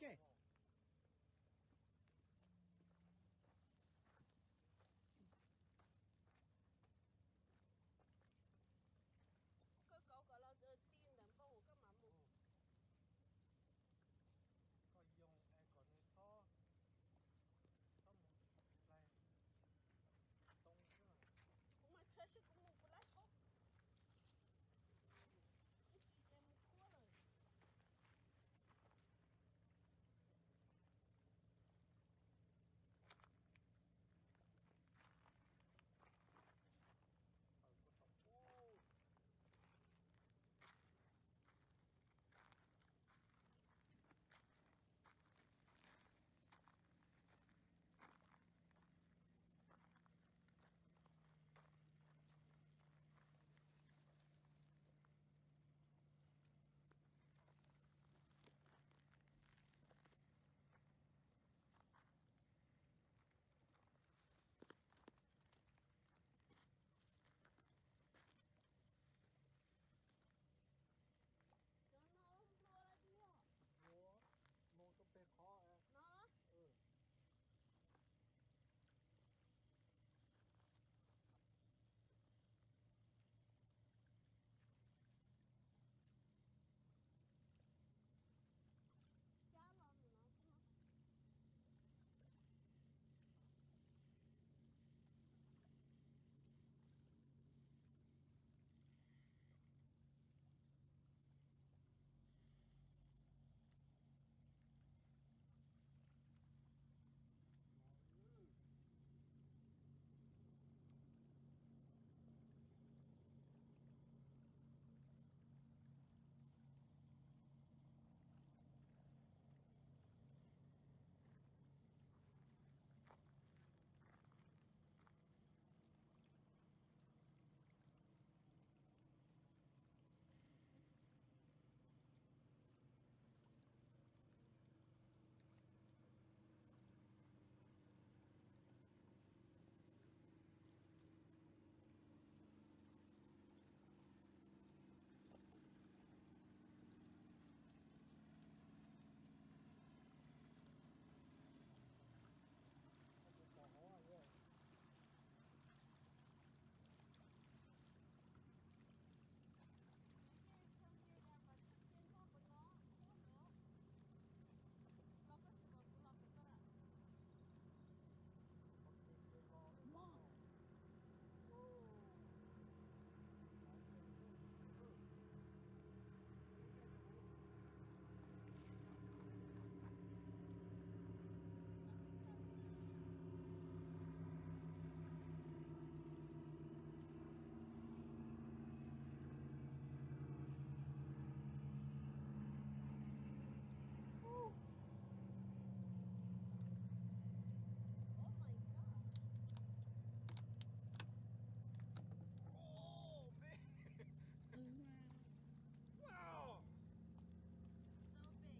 kej. Koj kauv kom los ti ntawm npoo koj mam mus. Koj yoo es kom nws txhob, txhob mus dai too xwb. Kuv mas tshwj xwb kuv mus kuv lab khaub. Ib tsis ces mus khuab lawm. Mus rau pem qhov no. Oh, man. Wow. So big.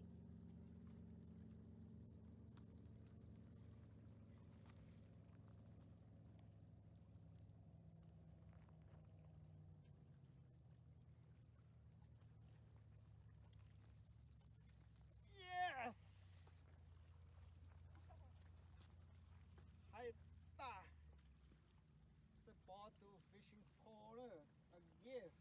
Yes! Haib tag. Txawj pov tus fishing pole na, a gift.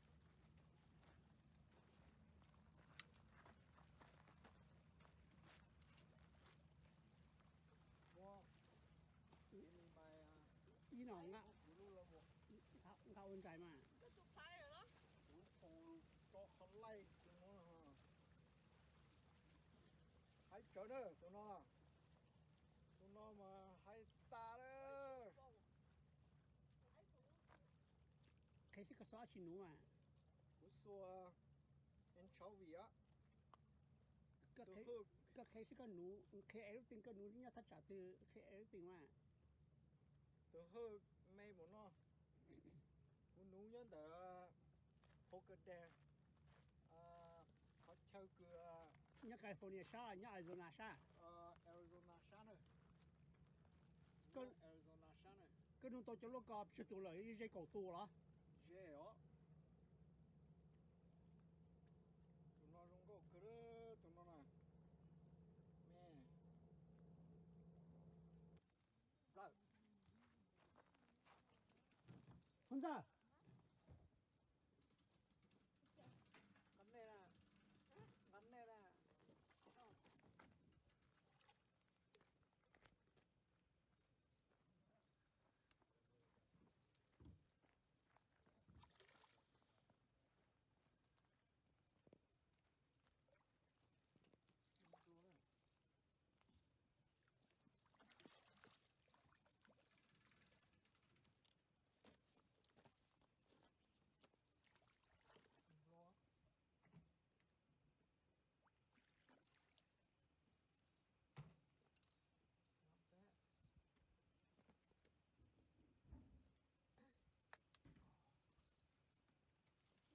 Ib no nqa ua ntsais mas. Kuv tso qhov laij. Haib tsawv na tus no. Tus no mas haib tas lawm. Qhia seb koj xuas dab tsi nuv mas. Kuv xuas anchovy. Koj qhia seb koj nuv, qhia everything, koj nuv nyob thaj tsam twg, qhia everything mas. Tus hawj me mus no. Kuv nuv nyob ntawm Pasadena, qhov chaw kws nyob California sab, nyob Arizona sab. Arizona sab na. Arizona sab na. Koj nuv tau cov lub ko tsawg tus lawm, ze kaum tus los? Ze os. Tus no zoo nkauj kawg, tus no na. Me Nqa nej na, nqa nej na.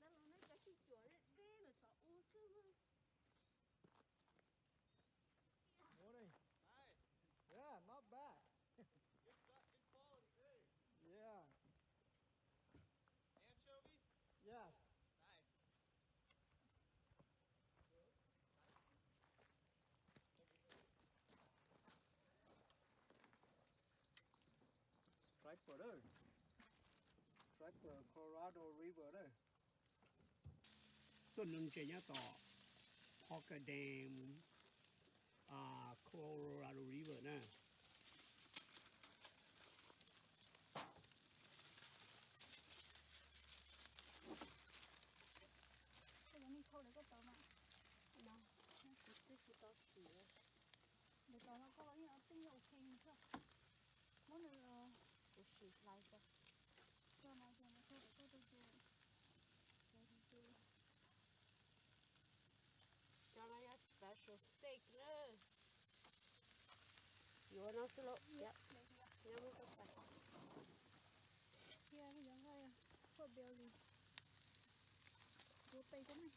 Dab laug, neb cov sib cuam deb deb los txog ub xwb. Morning. Nice. Yeah, not bad. Good stuff, good quality, hey. Yeah. Anchovy? Yes. Nice. Striper, Striper Colorado River. Tuaj nug ntses nyob tom Parker Dam, Colorado River na. Kuv twb tsis tau xyuas. Ntawm tom no koj los yeej ua tij yeej ok xwb. Muab nws, kuv sim hlais tso. Tso mas, tso mas, tso kom koj tu tu. Cov no yog special steak na. Yuav no xwb lauj. Nyob muab koj pais. Cia kuv yuav nqa pork belly. Yuav pes rau nej.